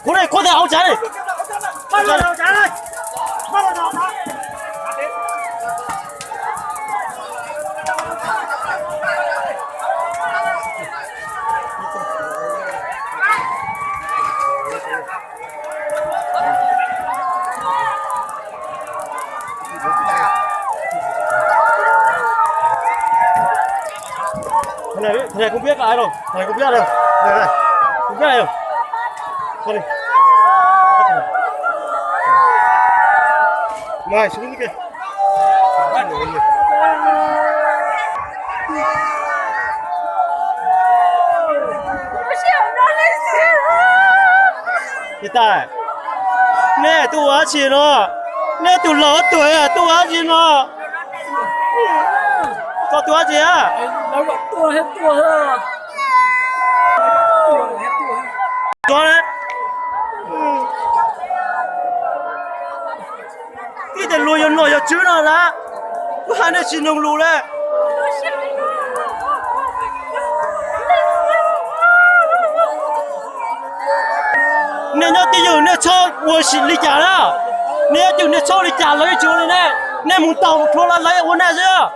Kuv ne, kuv tias hauv tsav ne. Thằng này, thằng này không biết ai đâu, thằng này không biết ai đâu. Này, này, không biết ai đâu. Thôi đi. Mày xuống dưới kia. Ua tas, nej tuaj ua dab tsi no? Nej tus laus tuaj tuaj ua dab tsi no? Koj tuaj dab tsi a? Tuaj ne. Tib tes luag yog nom yog tswv no lawm, kuv hais nej tsis mloog lus li. Nej nyob twj ywm nej txhob ua li cas na. Nej nyob twj ywm nej txhob ua li cas lawv tsis ua li nej. Nej mus taug mus rhuav lawv, lawv ua nej xwb.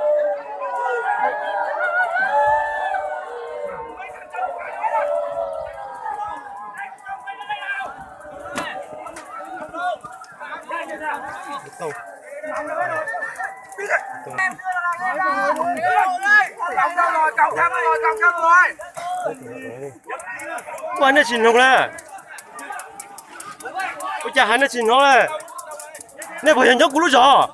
Ua nej tsis mloog li. Ua cas hais nej tsis hnov li? Nej puas yog nyob kuv lub zos?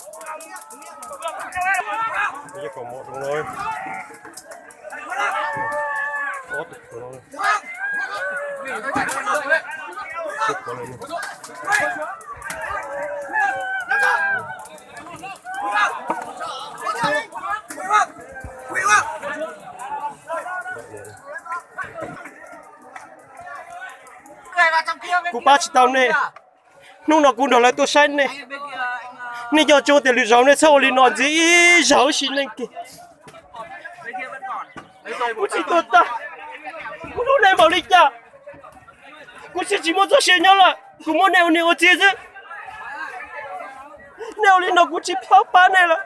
Kuv pab tsis tau nej. Hnub no kuv nrog lawv tuaj saib nej. Nej nco tsuas tias lwm zaus nej txhob ua li no ntxiv, ib zaug ib sim neej kiag. Kuv tsis tuag tag, kuv hlub nej npaum li cas, kuv tsis, tsis muaj txoj sia nyob lawm, kuv muab nej ua niam ua txiv xwb. Nej ua li no kuv tsis paub pab nej lawm.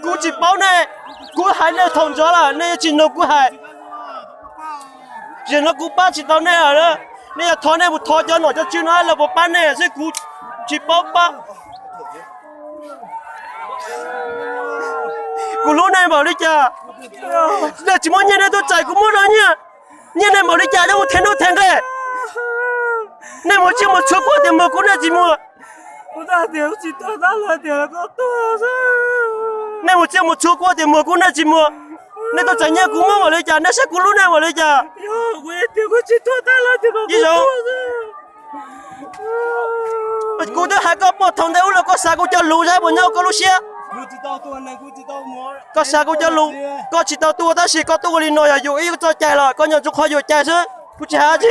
Kuv tsis paub nej, kuv hais nej thaum ntxov lawm nej yeej tsis mloog kuv hais. Zaum no kuv pab tsis tau nej lawm, nej yog thov nej mus thov cov nom cov tswv no lawv puas pab nej xwb, kuv tsis paub pab. Kuv hlub nej npaum li cas, nej tsis muaj nyiaj nej tuaj txais kuv muab no nyiaj. Nyiaj nej npaum li cas coj mus them nuj them nqe. Nej mus tsiaj mus txhuv kuv tias muag kuv nej tsis muag. Nej mus tsiaj mus txhuv kuv tias muag kuv nej tsis muag. Nej tuaj txais nyiaj kuv muab npaum li cas, nej saib kuv hlub nej npaum li cas. Ib zaug kuv twb hais koj puag thaum ntej ub los koj xav kuv cov lus saib puas nyob koj lub siab. Koj xav kuv cov lus, koj tsis tau tuaj tab sis koj tuaj ua li no yog yuam ib txoj cai los koj nyob rau qhov yuam cai xwb, kuv tsis hais dab tsi.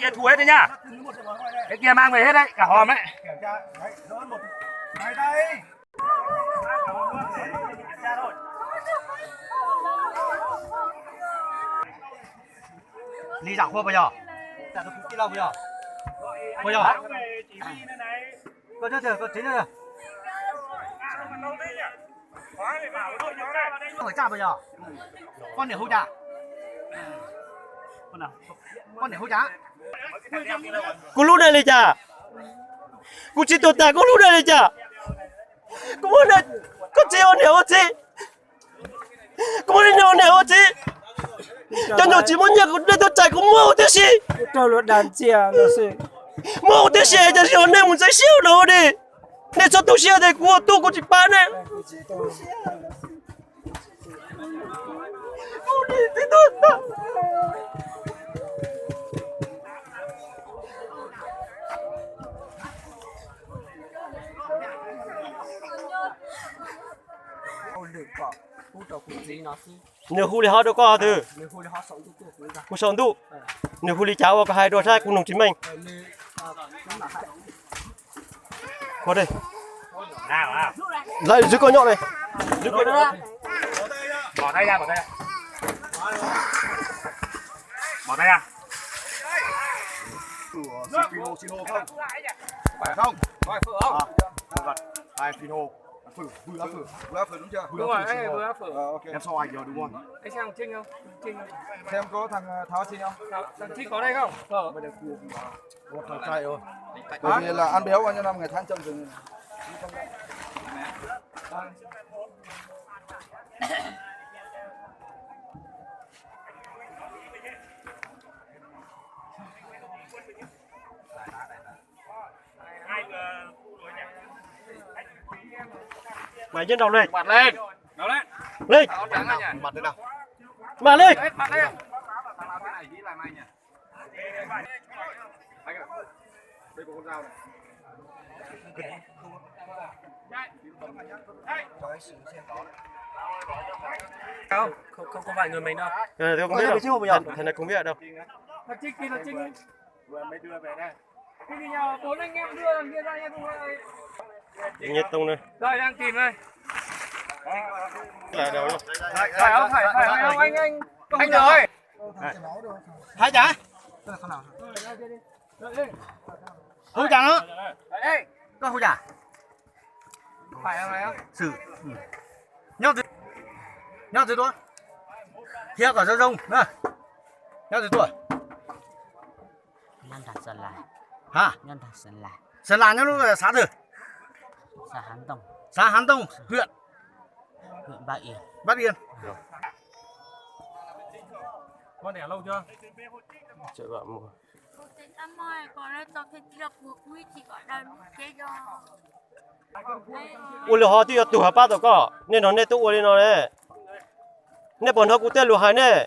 Cái kia thua hết đấy nhá. Cái kia mang về hết đấy, cả hòm đấy. Lis zam qhua puas yog? Zam tus pus tij laug puas yog? Puas yog? Koj nyob twg, koj tsev nyob twg? Koj hauv txaj puas yog? Koj niam hu cas? Koj niam hu cas? Kuv lub neej li cas? Kuv tsis tuag tas kuv lub neej li cas? Kuv muaj, koj tsis ua niam ua txiv. Kuv muaj niam ua niam ua txiv. Cov nyuam tsis muaj nyiaj kuv nej tuaj txais kuv muab ua tib si. Muab ua tib si ces yog nej mus ntxeev siab no ua di. Nej txhob tu siab tias kuv ua tub kuv tsis pab nej. Nws hu li hov rau koj twg? Hu saum ntuj. Nws hu li cas ua koj hais dua saib kuv noog tsis meej. Lawv zwv koj nyob ne. Xin hô không? Phải không? Hai, xin hô. Phở, vừa áo phở, vừa áo phở đúng chưa? Vừa áo phở, ok. Em sau ảnh nhiều đúng không? Anh xem thằng Trinh không? Trinh không? Xem có thằng ờ, Thảo Trinh không? Thảo, thằng Trinh có đây không? Ờ. Ủa, thằng trai ơi. Bởi vì là ăn béo bao nhiêu năm người Thái trồng rừng. Mày trên đầu lên. Mặt lên. Lên. Lên. Mặt lên. Mặt lên. Mặt lên. Mặt lên. Không, không, không phải người mình đâu. Ờ, tôi không biết đâu. Thằng, thằng này không biết ở đâu. Thằng Trinh kia là Trinh. Cái gì nhờ, bốn anh em đưa thằng kia ra nha, không phải. Trinh Nhất Tông đây. Đây, đang tìm đây. Là đâu nhá? Phải, phải không? Phải, phải không? Anh, anh, anh. Anh rồi. Thái chả? Hú chả nó? Có hú chả? Phải không này không? Sự. Nyob twg, nyob twg tuaj? Thiab kom zoo zoo na. Nyob twg tuaj? Nyob nram Sơn La. Hả? Nyob nram Sơn La. Sơn La nyob lub xã twg? Xã Hán Tông. Xã Hán Tông, huyện? Huyện Bắc Yên. Bắc Yên. Có đẻ lâu chưa? Chợ Vạn Mùa. Ua li ho twb yog tus hauv pab tau koj, nej no nej twb ua li no ne. Nej puas hnov kuv tej lus hais ne?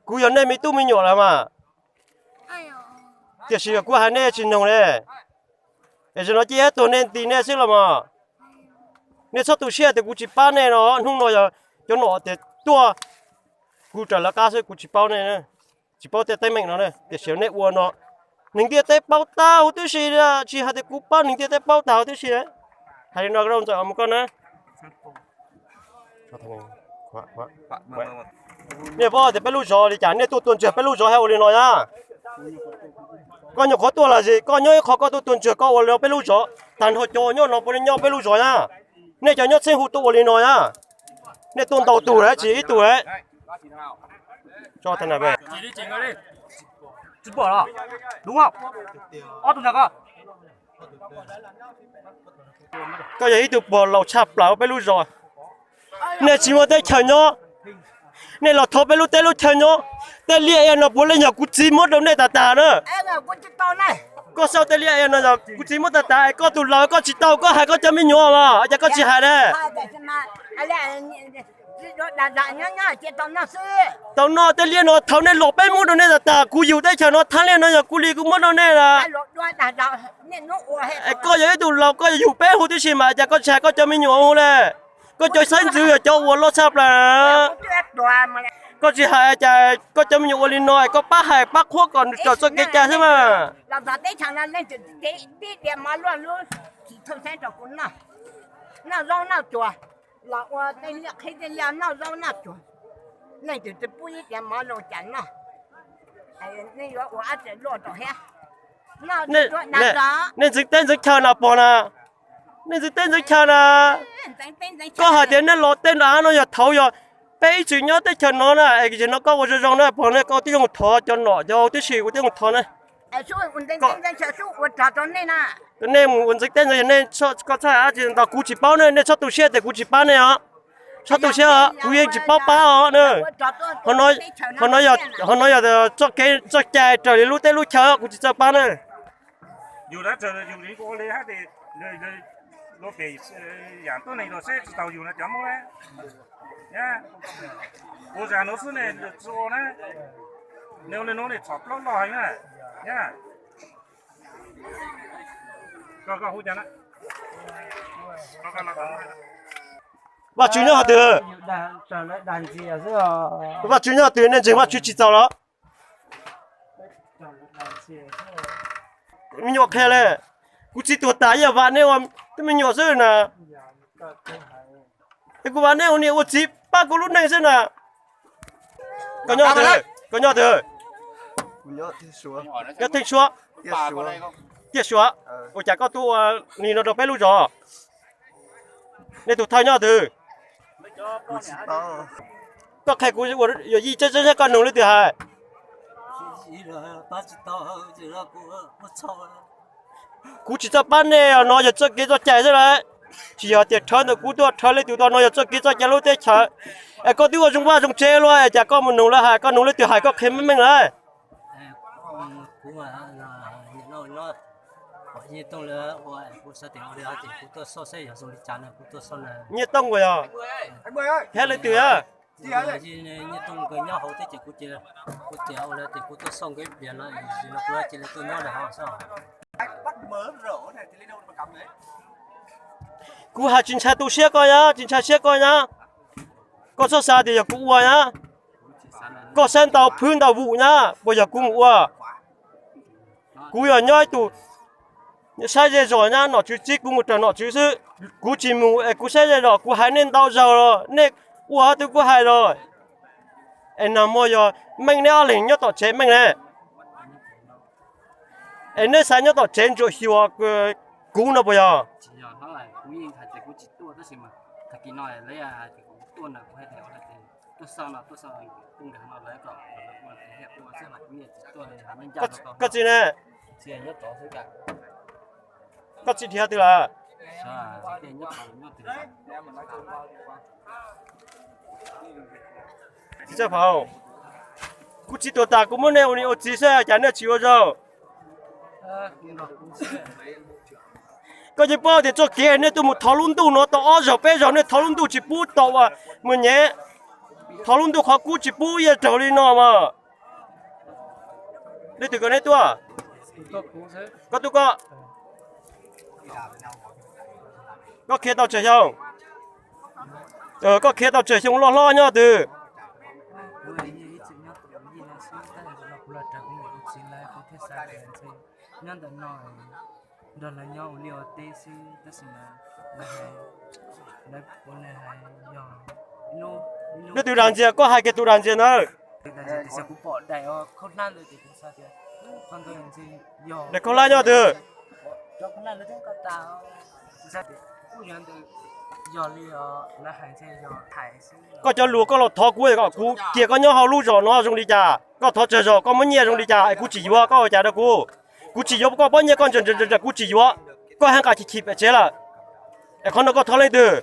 Kuv yog nej me tub me nyuam lawm mas. Tiam sis yog kuv hais nej tsis noog ne. Es zaum no cia tuag nej nti nej xwb los mas. Nej txhob tu siab tias kuv tsis pab nej no, hnub no yog cov nom tias tuaj, kuv raws lawv qab xwb, kuv tsis paub nej, tsis paub tej teeb meem no, tiam sis nej ua no, neeg ntiaj teb paub tag huv tib si, tsis hais tias kuv pab, neeg ntiaj teb paub tag huv tib si. Hais li no rau Ntxawm mus koj na. Nej paub tias peb lub zos li cas, nej tuaj tua ntswg peb lub zos thiab ua li no na. Koj nyuam qhuav tuaj los sis koj nyob ib qho koj tuaj tua ntswg koj ua li no peb lub zos, tag nrho cov nyob no puav leej nyob peb lub zos na. Nej cov nyob txheeb hu tuaj ua li no na. Nej tuaj ntau tus lawm tsis ib tug lawm. Koj yog ib tug pog laus tshaj plaws peb lub zos. Nej tsis muaj teb chaws nyob, nej los thov peb lub teb lub chaw nyob. Tej liaj ej no puav leej yog kuv txiv muab rau nej tas tas na. Koj xauj tej liaj ej no yog kuv txiv muab tas tas es koj tus laus koj tsis tau koj hais koj cov me nyuam mas cas koj tsis hais na. Tau noj tej liaj no thaum nej los peb muab rau nej tas tas, kuv yug teb chaws no thaj liaj no yog kuv li kuv muab rau nej na. Es koj yog ib tug laus koj yug peb hu tib si mas cas koj tsis hais koj cov me nyuam hu le. Koj cov xeeb ntxwv yog cov uas loj tshaj plaws. Koj tsis hais cas koj cov me nyuam ua li no es koj pab hais pab qhuab kom nws raws txoj kev cai xwb mas. Nej ntxeev teb ntxeev chaw na pog na. Nej ntxeev teb ntxeev chaw na. Koj hais tias nej los tej no yog thaum yog peb ib txwm nyob teb chaws no na es no koj ua zoo zoo na pog na, koj twb yuav mus thov cov nom cov tib si, kuv twb mus thov na. Nej mus ua ntxeev teb ntxeev chaw nej, koj txhob hais dab tsi ntau, kuv tsis paub ne, nej txhob tu siab tias kuv tsis pab nej os. Txhob tu siab os, kuv yeej tsis paub pab os na. Qhov no yog txoj kev txoj cai raws li lub teb lub chaw, kuv tsis txawj pab na. Yus dab tsi yus ua li hab tes luag pem yam tuab neeg los seb tsis taus yus no cov Hmoob na. Ua zag nuav xwb ne tsis ua na. Nws ua li nuav ne txhom plaub loj heev na. Vaj tswv nyob qhov twg? Vaj tswv nyob qhov twg, nej ntseeg Vaj tswv tsis txaus los? Me nyuam qhia le, kuv txiv tuag tas yeej vam nej ua tub me nyuam xwb na. Es kuv vam nej ua niam ua txiv pab kuv lub neej xwb na. Koj nyob twg? Koj nyob twg? Nyob Theej Suav. Tiaj Suav. Ua cas koj tuaj ua li no rau peb lub zos? Nej tus thawj nyob twg? Koj qhia kuv yuam yij tseeb tseeb saib koj nug leej twg hais. Kuv tsis txawj pab nej, no yog txoj kev txoj cai xwb lawm. Tsis yog tias rhawv ntawm kuv tuaj rhawv leej twg tuaj, no yog txoj kev txoj cai lub teb chaws. Es koj twb ua zoo vaj zoo tsev luaj es cas koj mus nug lawv hais, koj nug leej twg hais koj qhia meej meej lawm. Nyiaj Tooj ua yog, thiab leej twg a? Nyiaj Tooj nkawd nyob hauv teb ces kuv, kuv tias ua li tias kuv tuaj xauj nkawd ib pliag no, kuv cia li tuaj nyob lawm hauv xwb. Kuv hais tsis ntshai tu siab koj nyab, tsis ntshai siab koj nyab. Koj txhob xav tias yog kuv ua nyab. Koj saib ntau phwb ntau vum nyab, puas yog kuv mus ua? Kuv yog nyob ib tug saib zej zos nyab, nom tswv txib kuv mus raws nom tswv xwb. Kuv tsis mus es kuv saib zej zos, kuv hais nej ntau zaus los nej ua qhov twg kuv hais los. Es nag hmo yog meej neb ob leeg nyob tom tsev meej ne. Es neb xav nyob tom tsev ntsuam xyuas kuv no puas yog? Koj txiv ne? Koj txiv dhia twg lawm? Txiv Txawj Phaum, kuv txiv tuag tas kuv muab nej ua niam ua txiv xwb cas nej tsis ua zaus? Koj yeej paub tias txoj kev nej tuaj mus thov lub ntuj no tau ob zaug peb zaug, nej thov lub ntuj tsis pub tau mus nyev, thov lub ntuj qhov kub tsis pub yeej raug li no mas. Leej twg kom nej tuaj? Koj tuaj koj. Koj khiav tau tsawg xyoo? Koj khiav tau tsawg xyoo loj hlob nyob twg? Leej twg dag ntxias, koj hais kiag tus dag ntxias ntawd. Daim khaub hlab nyob twg? Koj cov lus koj los thov kuv, kuv cia koj nyob hauv lub zos no zoo li cas, koj thov tsawg zaus koj muab nyiaj zoo li cas es kuv tsis yuav, koj ua cas rau kuv? Kuv tsis yuav koj pob nyiaj, koj ntsia ntsia kuv tsis yuav, koj hais nqa chim chim pem tsev lawm. Es qhov no koj thov leej twg?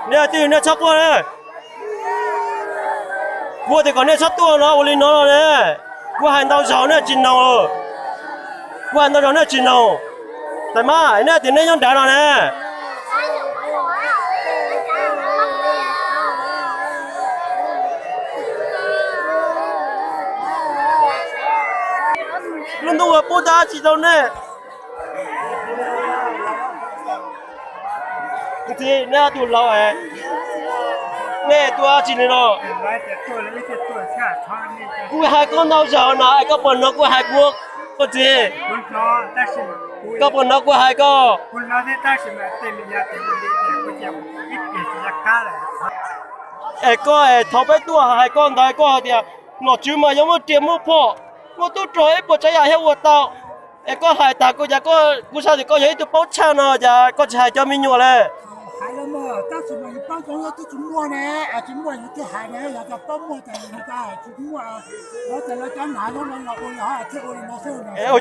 Nej twb, nej txhob quaj na. Kuv tias kom nej txhob tuaj no ua li no los ne. Kuv hais ntau zaus nej tsis noog. Kuv hais ntau zaus nej tsis noog. Tais mab, nej tias nej nyob nrad no ne. Lub ntuj uas pub tag tsis tau nej. Kuv txiv, nej ob tug laus es, nej tuaj tsis li no. Kuv hais koj ntau zaus no es koj puas hnov kuv hais kuv, koj txiv? Koj puas hnov kuv hais koj? Es koj es thaum peb tuaj hais koj ntawd koj hais tias nom tswv mas yog muaj riam muaj phom, muaj tub rog ib puas tsav yam thiaj ua tau. Es koj hais tas kuv cas, kuv xav tias koj yog ib tug paub tshaj no cas koj tsis hais cov me nyuam le. Ua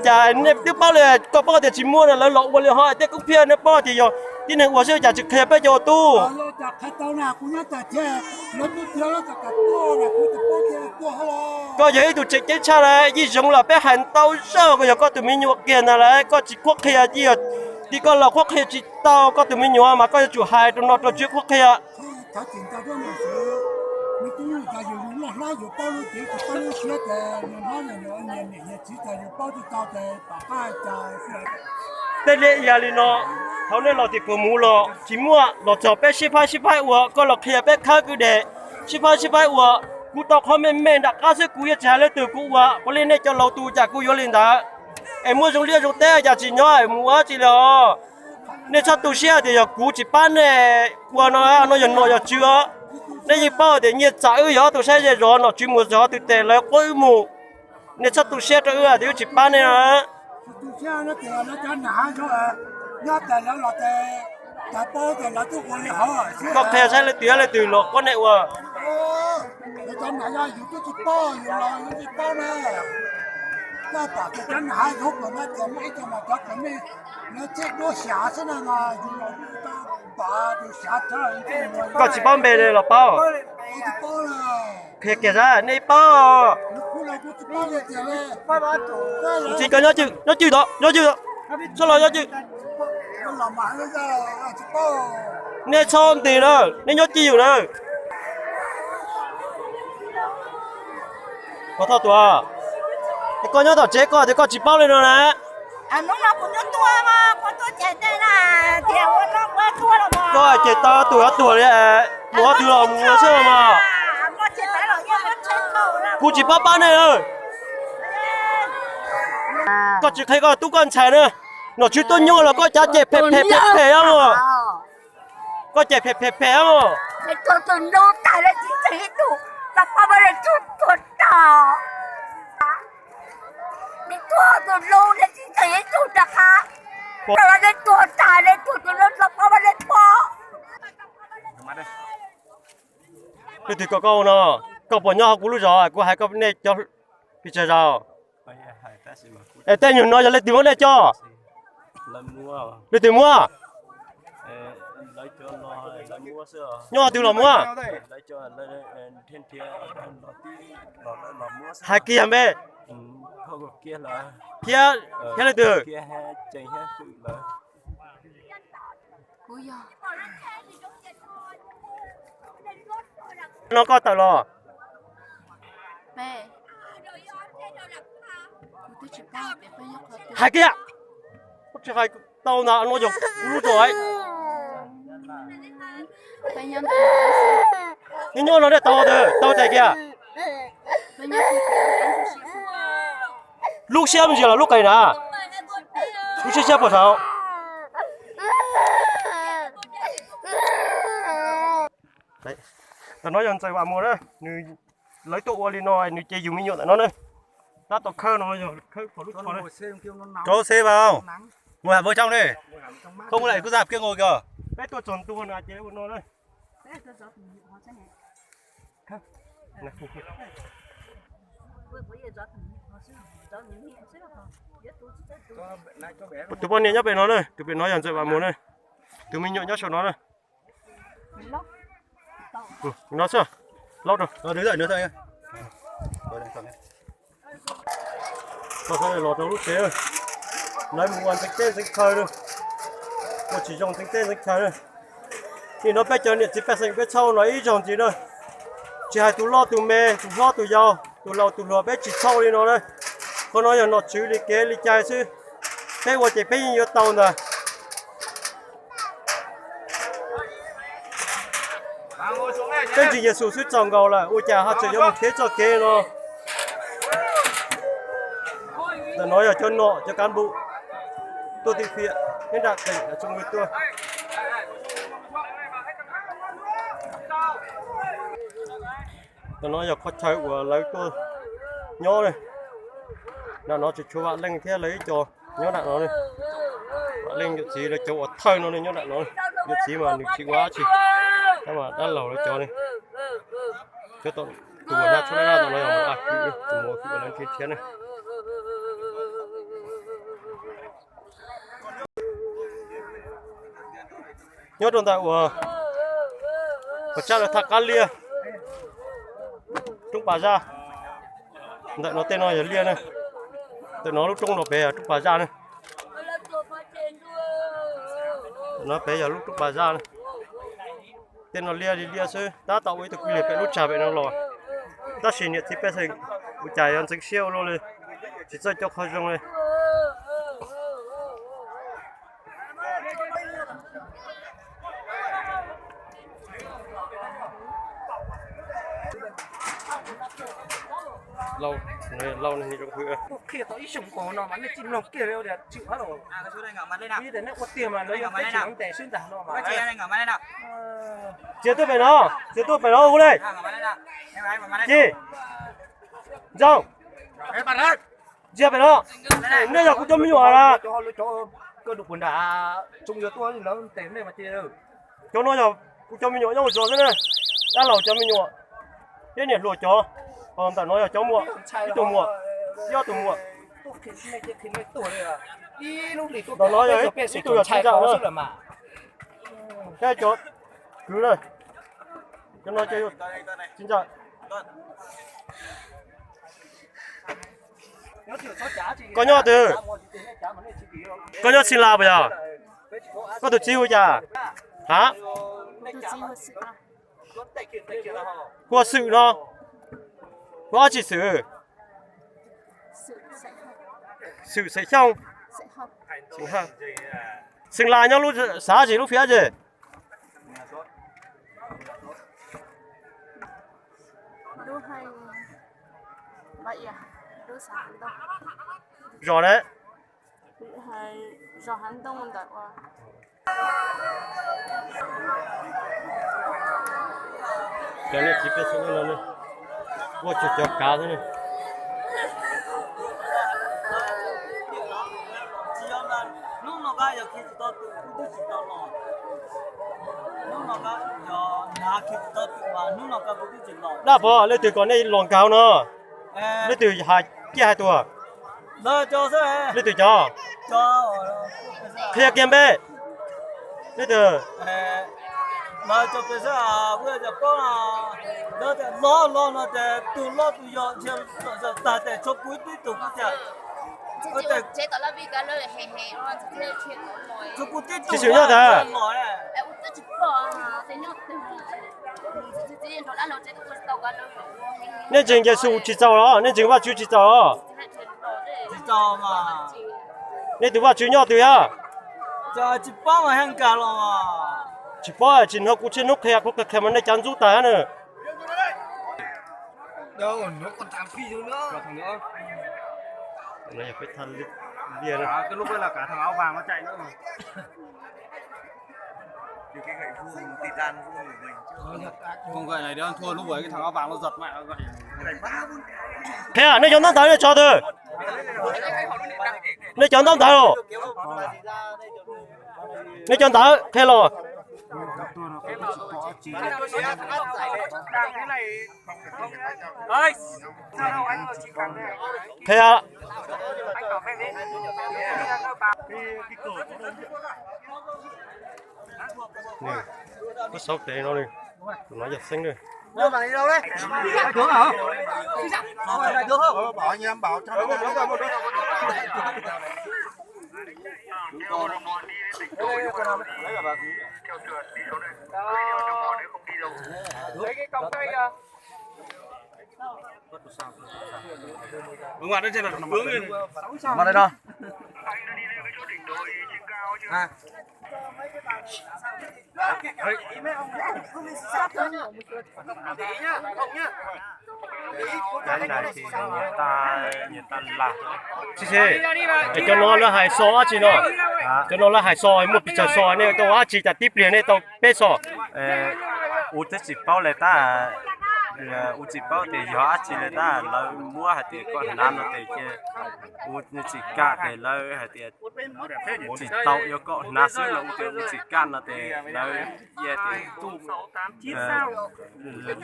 cas nej twb paub li, koj paub tias tsis muaj no lawv los ua li ho tej koob phiaj nej paub tias yog tib neeg ua xwb cas tsis qhia peb cov ua tub? Koj yog ib tug tseem ceeb tshaj na, yeej zoo lawm peb hais ntau zaus koj yog koj tus me nyuam kiag ntag lawm koj tsis qhuab qhia, yeej yog tim koj los qhuab qhia tsis tau koj tus me nyuam mas koj yuav tsum hais rau nom rau tswv qhuab qhia. Tej liaj ia li no, thaum nej los tim kuv mus los tsis muaj, los txog peb sib faib sib faib ua, koj los qhia peb khawb kwj deg, sib faib sib faib ua. Kuv tau qhov me me nram qab xwb kuv yeej tsis hais leej twg kuv ua, puav leej nej cov laus tus cas kuv yuav li ntawd. Es muaj zoo liaj zoo teb cas tsis nyob mus ua tsi li os. Nej txhob tu siab tias yog kuv tsis pab nej ua no, no yog nom yog tswv os. Nej yeej paub tias nyiaj txam wb yog ob tug saib zej zos, nom tswv mus zog twg tes lawv quab wb mus. Nej txhob tu siab rau wb tias wb tsis pab nej no. Koj qhia saib leej twg leej twg los quab nej ua. Koj tsis paub npe los paub. Qhia kiag saib nej paub. Tsis koj nyob cwj, nyob cwj tod, nyob cwj tod. Txhob los nyob cwj. Nej txhob nti na, nej nyob cwj yus na. Koj thoj tuaj, koj nyob tom tsev koj tias koj tsis paub li no na. Koj ces tau tus yuav tuag li, mus ob tug los mus xwb mas. Kuv tsis pab pab nej na. Koj tsis qhia koj tub koj ntxhais na. Nom tswv tuaj nyuaj los koj cav ces phem phem phem phem os. Koj ces phem phem phem os. Leej twg kom koj ua no, koj puas nyob hauv kuv lub zos, kuv hais koj nej cov pis tsawg zaus. Es tej nyuag no yog leej twg muab nej coj? Leej twg muab? Nyob twg los muab? Hais kiag npe. Thiab, thiab leej twg? No koj tawm los? Hais kiag. Tsis hais tau ntag, no yog kuv lub zos. Nyob nyob no nej tau tau tes kiag. Lub siab me ntsis los lub qes na? Lub siab siab puas saud? Tam no yog ntxawm Vam Muas na, nws Lawv tuaj ua li no nws ces yus me nyuam ntawm no na. Tab tom khawb no yog khawb kom lub tsho na. Rau xe vào. Ngồi hẳn vô trong đi. Không lại cứ dạp kia ngồi kìa. Peb tuaj txog ntua no ces ua no na. Tus poj niam nyob pem no na, tus pem no yog Ntxawm Vam Muas na. Tus me nyuam nyob saum no na. No xwb, laub rau. Los rau lub tsev, lawv mus ua ntxeev teb ntxeev chaw na, ua tsis zoo ntxeev teb ntxeev chaw na. Nim no peb cov niam txiv pej xeem peb txhob ua no ib zaug ntxiv na. Tsis hais tus loj tus me, tus hlob tus yau, tus laus tus hluas peb tsis txhob ua li no na. Qhov no yog nom tswv li kev li cai xwb. Peb ua ces peb yeej yuav tau ntag. Peb ntseeg Yexus xwb txaus nkaus lawm, ua cas ho tseem yuav mus khiav txoj kev no? Ntawm no yog cov nom cov cán bộ tuaj từ thiện, nyob nram tỉnh Trung Nguyên tuaj. Ntawm no yog qhov chaw uas lawv tuaj nyob na. Nram no tseem tshuav Vam Leej thiab lawv ib co nyob nram no. Vam Leej yawm txiv lawv cov uas thawj no nyob nram no. Yawm txiv mas nws tsis ua dab tsi, tab mas dab laug lawv cov ne. Cov tom tus uas nag tshuab nag tom no yog mus a kwm, tus mus a kwm lawv nrhiav thiab ne. Nyob rau ntawm uas pos tsab lawv tham qab liaj, roob pas zaj. Ntawm no tej no yog liaj na. Ntawm no lub roob no pem yog roob pas zaj na. Ntawm no pem yog lub roob pas zaj na. Tej no liaj li liaj xwb, tab tom ua ib tug kwj liag pem lub tsag pem no los. Tab sis niam txiv pej xeem ua cas yuav ntxeev siab ua luaj li, tsis txawj coj qhov zoo li. Lauj, lauj, nej zoo hwm. Qhia tau ib xyoos nkaus no mas nej tsis mloog kiag li tias tsis ua tiag mas lawv yog peb tsis ntev xwb ntag no mas. Txiav tuaj pem no, txiav tuaj pem no hu li. Ci, Ntxawg, ntsia pem no. Nej yog kuv cov me nyuam na. Cov no yog kuv cov me nyuam nyob hauv zos xwb na. Dab laug cov me nyuam, thiab niam hluas cov. Ntawm no yog cov muam, ib tug muam, ib ob tug muam. Ntawm no yog ib tug yog txiv ntxawm na. Thiab cov kwv na. Cov no ces txiv ntxawm. Koj nyob twg? Koj nyob Xeev Las puas yog? Koj tus txiv hu cas? Hab? Hu ua Xwm no. Hu ua dab tsi Xwm? Xwm Xeem Xyooj. Xeev Las nyob lub xav tsis lub fia tsi? Zos ne? Cov niam txiv pej xeem no ua cuag cov kav xwb ne. Dab pov, leej twg kom nej los nkag no? Leej twg hais ciaj hais tuag? Leej twg cov? Qhia kiag npe. Leej twg? Tsis xwm nyob tas. Nej ntseeg Yexus tsis txaus los? Nej ntseeg Vajtswv tsis txaus los? Nej tus Vajtswv nyob twg yog? Tsis paub, tsis hnov kuv tsib hnub qhia, kuv qhia mas nej cav ntxub tas na. Không, cái này nó thua lũ, cái thằng áo vàng nó giật mẹ nó vậy. Qhia, nej cov ntaub ntawv nej tso twg? Nej cov ntaub ntawv los? Nej cov ntawv qhia los. Qhia. Koj xauv tes no li, tus no yog xeeb li. Cov no lawv hais xo dab tsi no? Cov no lawv hais xo muaj pes tsawg xo, nej tau ua dab tsi, cas tib pliag nej tau peb xo? Ua twb tsis paub li tab, ua tsis paub tias yog dab tsi li tab, lawv muab hais tias koj hnav no ces ua tsis kam ces lawv hais tias tsis tau, yuav kom hnav xwb los ua tias ua tsis kam no ces lawv cia tias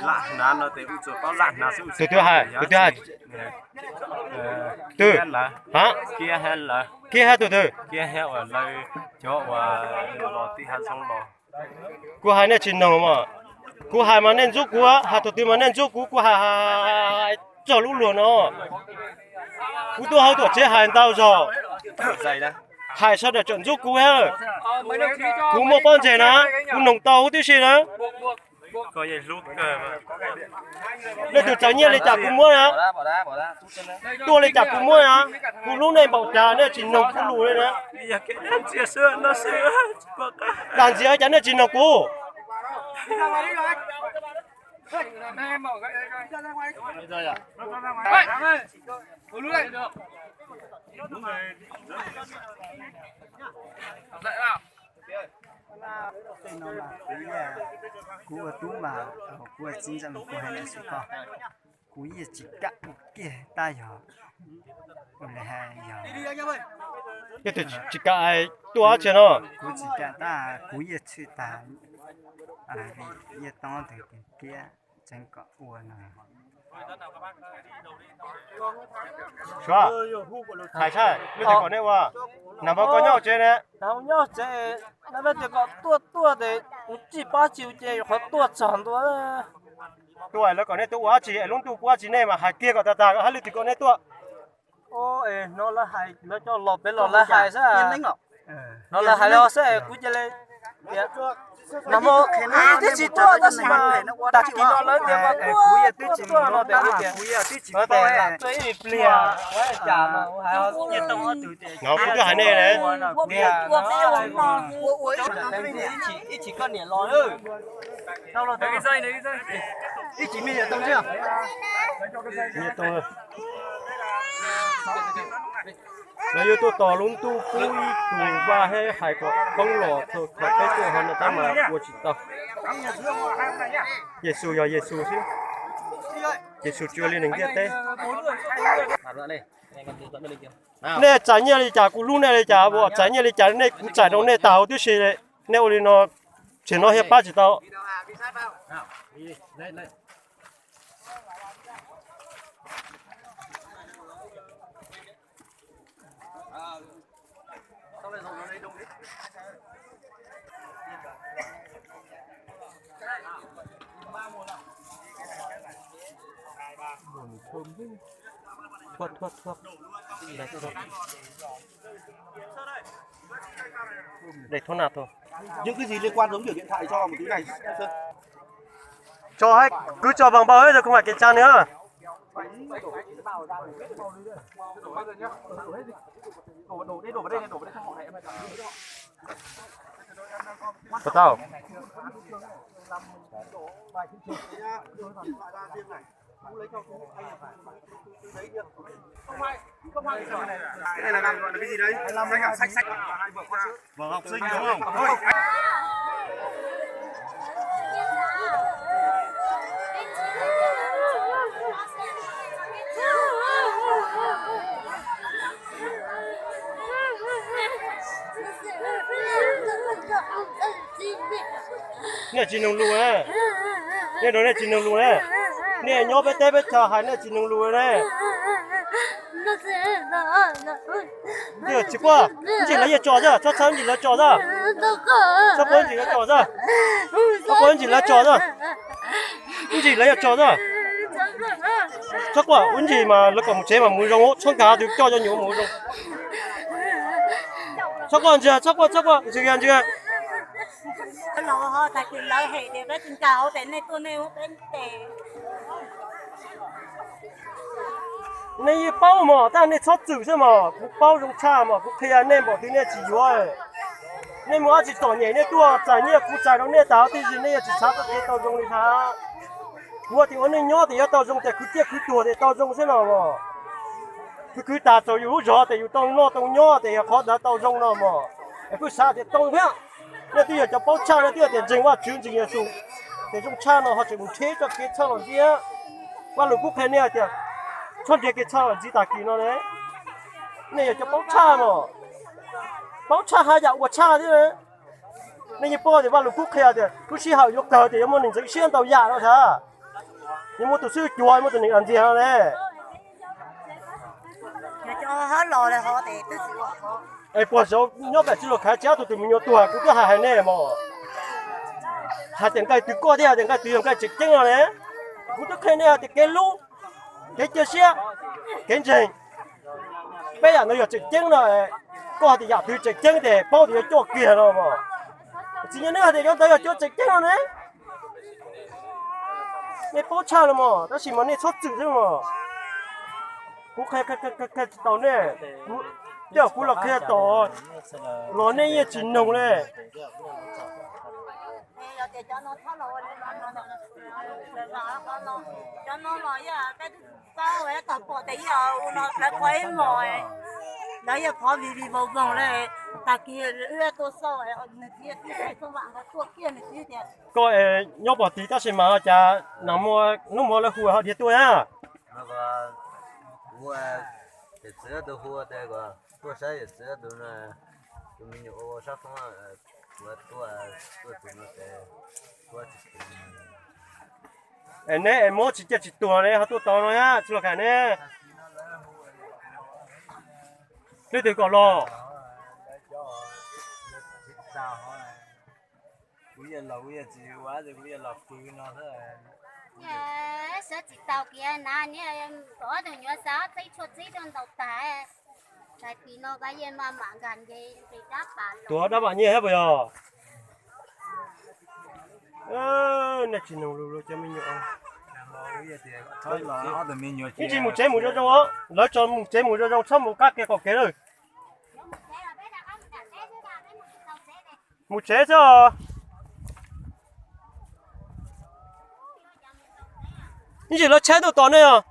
lam hnav no ces ua tsuas paub lam hnav xwb. Tus twg hais, tus twg hais? Twg? Kiab hab lawv. Kiab hab tus twg? Kiab hab uas lawv cov uas los tim hav zoov los. Kuv hais nej tsis noog mas. Kuv hais mas nej ntxub kuv, hais thaum twg mas nej ntxub kuv, kuv hais txog lub luag no. Kuv tuaj hauv tuam tsev hais ntau zog, hais sawv daws tseem ntxub kuv. Kuv muaj pob ntseg na, kuv noog tau huv tib si na. Nej tus txais nyiaj li cas kuv muab na. Tuaj li cas kuv muab na. Kuv hlub nej npaum cas nej tsis noog kuv lus li na. Dag ntxias cas nej tsis noog kuv. Kuv ua tub mas, kuv ua txiv ntxawm los kuv hais lawm xwb ko. Kuv yeej tsis kam ua kiag tab yog, ua li hais yog, tsis kam tuaj dab tsi no. Kuv tsis kam tab, kuv yeej txhwj tag, vim yeej toob tus kiag kiab tseev kom ua no. Suav, hais saib, leej twg kom nej ua? Nag npawg koj nyob tsev ne? Nyob tsev, leej twg kom tuaj tuaj ces kuv tsis paub tsi ces qhov tuaj txog ntua. Tuaj lawv kom nej tuaj ua dab tsi es lub ntuj kuv dab tsi nej mas hais kiag kom tag tag, hais leej twg kom nej tuaj. Hnov lawv hais, lawv coj los pem los lawv hais xwb. Hnov lawv hais los xwb kuv cia li tias, nag hmo twb tsis tuaj tab sis mas tag kis no lawv tias mas tuaj tuaj tuaj no ces kuv tias, kuv tias lam tuaj ib pliag, cas no hais. No kuv twb hais nej, ib chim koj niam los. Ib chim me nyuam tau ntsej. Lawv yuav tuaj tos lub ntuj pub ib tug vaj hab hais kom poob los txog thaum peb tuaj hov no tab mas ua tsis tau. Yexus yog Yexus xwb, Yexus tsis ua li neeg ntiaj teb. Nej txais nyiaj li cas kuv hlub nej li cas, txais nyiaj li cas nej kuv txais rau nej tag huv tib si. Nej ua li no, tseem no thiaj pab tsis tau. Đây, thoát nạn thôi. Những cái gì liên quan giống kiểu điện thoại cho một tí này. Cho hết, cứ cho vào bao hết rồi không phải kiểm tra nữa. Đổ, đổ đây, đổ vào đây, đổ vào đây cho họ này. Có tao. Cái này là gọi là cái gì đấy? Vở học sinh đúng không? Thôi. Nej tsis noog lus na, nej rau nej tsis noog lus na, nej nyob peb teb peb chaw hais nej tsis noog lus na. Tsis quaj, ntsis lawv yuav tso xwb, txhob txhawj, ntsis lawv tso xwb. Txhob quaj, ntsis lawv tso xwb. Txhob quaj, ntsis lawv tso xwb. Ntsis lawv yuav tso xwb. Txhob quaj, ua ntsis mas lawv kom mus tsev mas mus zoo, txhob nkag tus coj cov nyuam mus zoo. Txhob quaj ntsis, txhob quaj, txhob quaj, ntsis, ntsis. Los ho tag kis lawv hem tias peb tsis nkag hauv tes nej tuaj nej muab peb tes. Nej yeej paub mos, tab nej txhob txwm xwb mos, kuv paub zoo tshaj mos, kuv qhia nej npaum twg nej tsis yuav. Nej mus dab tsi txom nyem nej tuaj txais nyiaj kuv txais rau nej tas tib si, nej yuav tsis xav txoj kev tau zoo li ntag. Kuv tias ua neej nyob tias yuav tau zoo tias khwv tiaj khwv tuag tias tau zoo xwb no mos. Khwv khwv tas txaus yus lub zog tias yus tau noj tau nyob tias yog qhov ntawd tau zoo no mos. Es kuj xav tias tau thiab. Nej twb yog cov paub tshaj, nej twb yog tias ntseeg Vajtswv ntseeg Yexus, tias zoo tshaj no ho tseem mus nrhiav txoj kev txhawj los ntxiv. Vaj lus kub qhia nej hais tias txhob nrhiav kev txhawj los ntxiv tag kis no ne. Nej yog cov paub tshaj mos, paub tshaj haj yam ua tshaj thiab. Nej yeej paub tias Vaj lus kub qhia tias lub sij hawm yuav kawg tias yuav muaj neeg ntxeev siab ntau yam no ntag. Yuav muaj tus xib hwb cuav, muaj tus neeg ntxiag no ne. Es puag saud nyob pem tsis los khav tsis ob tug tus me nyuam tuag kuv twb hais hais nej mos. Hais tias nqaij twg koj thiab hais tias nqaij twg yog nqaij tseem ceeb no ne. Kuv twb qhia nej hais tias kev hlub, kev cia siab, kev ntseeg, peb yam ntawd yog tseem ceeb no. Koj hais tias yam twg tseem ceeb ces paub tias yuav coj kiag no mos. Txiv Nyob Neeb hais tias cov ntawd yog cov tseem ceeb no ne. Nej paub tshaj los mos, tab sis mas nej txhob txwm xwb mos. Kuv qhia tsis tau nej, tej zaum kuv los qhia tom los nej yeej tsis noog ne. Koj nyob pom tid tab sis mas cas nag hmo hnub hmo lawv hu ho dhia tuaj na. Es neb es mob tsis cia tsis tuag ne ho tuaj tau no thiab tsis los kham ne. Leej twg kom los? Sawv tsis tau kiag na, niag ob tug nyuam xav txib tshuaj txib rau ntaus tag, tag kis no pab yeej maj mam nkag nce nqis dab pas los. Tuav dab vam nyiaj thiab puas yog? Nej tsis noog lus cov me nyuam. Ib ntsis mus tsev mus zoo zoo, lawv tso mus tsev mus zoo zoo txhob mus qab kiag qaum kev lawm. Mus tsev xwb os. Ib ntsis lawv tshaib tuaj tos nej os.